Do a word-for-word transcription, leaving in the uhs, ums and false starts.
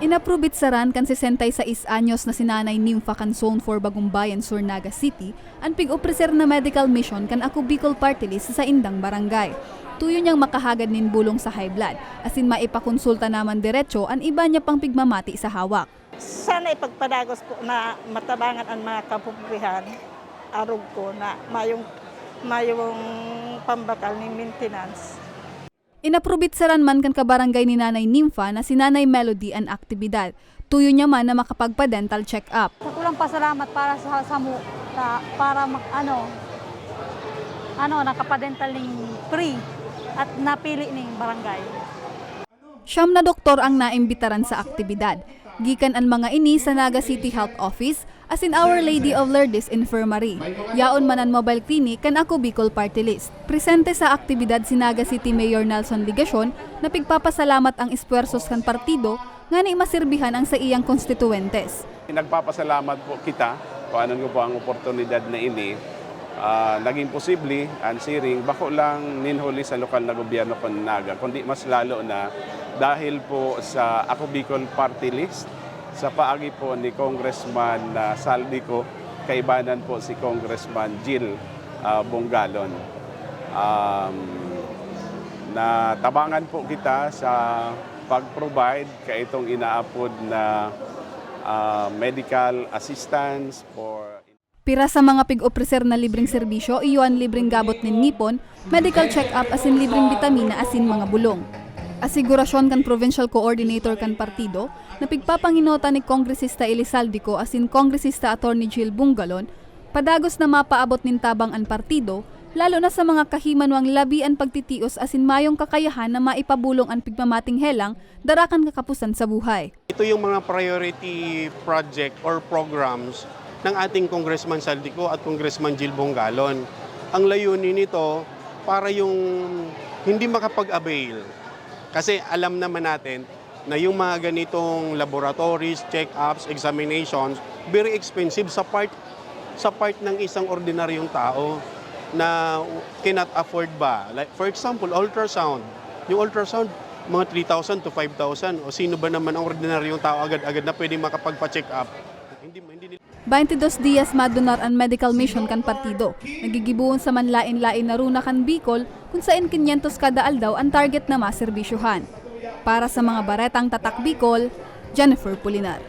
Inaprobitsaran kan sesenta y seis anyos na si Nanay Nympha kan Zone four Bagumbayan Sur, Naga City, an pig-opreser na medical mission kan Ako Bicol Party List sa indang barangay. Tuyo niyang makahagad nin bulong sa high blood, asin maipakonsulta naman diretso an iba niya pang pigmamati sa hawak. Sana ipagpadagos po na matabangan ang mga kapobrihan, arog ko na mayong, mayong pambakal ni maintenance. Inaprobitsaran man kan kabarangay ni Nanay Nympha na si Nanay Melody an aktibidad. Tuyo niya man na makapagpa-dental check-up. Sa kulang pasalamat para sa, sa mu-, sa, para mag-, ano, ano, nakapadental ning free at napili ning barangay. Siyam na doktor ang naimbitaran sa aktibidad. Gikan an mga ini sa Naga City Health Office, asin Our Lady of Lourdes Infirmary. Yaon man an mobile clinic kan Ako Bicol Party List. Presente sa aktibidad si Naga City Mayor Nelson Legacion na pigpapasalamat ang espuwersos kan partido ngani maserbihan ang saiyang konstituwentes. Nagpapasalamat po kita, kuanon ko po ang oportunidad na ini. Ah, naging posible ang siring, bako lang nin huli sa lokal na gobyerno kan Naga, kundi mas lalo na dahil po sa Ako Bicol Party List, sa paagi po ni Congressman, ah, Zaldy Co, kaibanan po si Congressman Jil, ah, Bongalon. Um, natabangan po kita sa pag-provide kaitong inaapod na, ah, medical assistance for Pira sa mga pig-opreser na libreng serbisyo iyo an libreng gabot nin ngipon, medical check-up asin libreng bitamina asin mga bulong. Asigurasyon kan Provincial Coordinator kan partido na pigpapanginota ni Kongresista Eli Zaldy Co asin Kongresista Attorney Jil Bongalon, padagos na mapaabot nin tabang an partido, lalo na sa mga kahimanwang labi an pagtitios asin mayong kakayahan na maipabulong an pigmamating helang dara kan kakapusan sa buhay. Ito yung mga priority project or programs ng ating Congressman Zaldy Co at Congressman Jil Bongalon. Ang layunin nito para yung hindi makapag-avail. Kasi alam naman natin na yung mga ganitong laboratories, check-ups, examinations, very expensive sa part, sa part ng isang ordinaryong tao na cannot afford ba. Like, for example, ultrasound. Yung ultrasound, mga three thousand to five thousand. O sino ba naman ang ordinaryong tao agad-agad na pwedeng makapagpa-check up? Hindi, hindi nila Baintidos diyas madunar an medical mission kan partido. Nagigibohon sa manlaen-laen na runa kan Bicol, kun saen kinyentos kada aldaw an target na maserbisyohan. Para sa mga baretang Tatak Bicol, Jennifer Pulinar.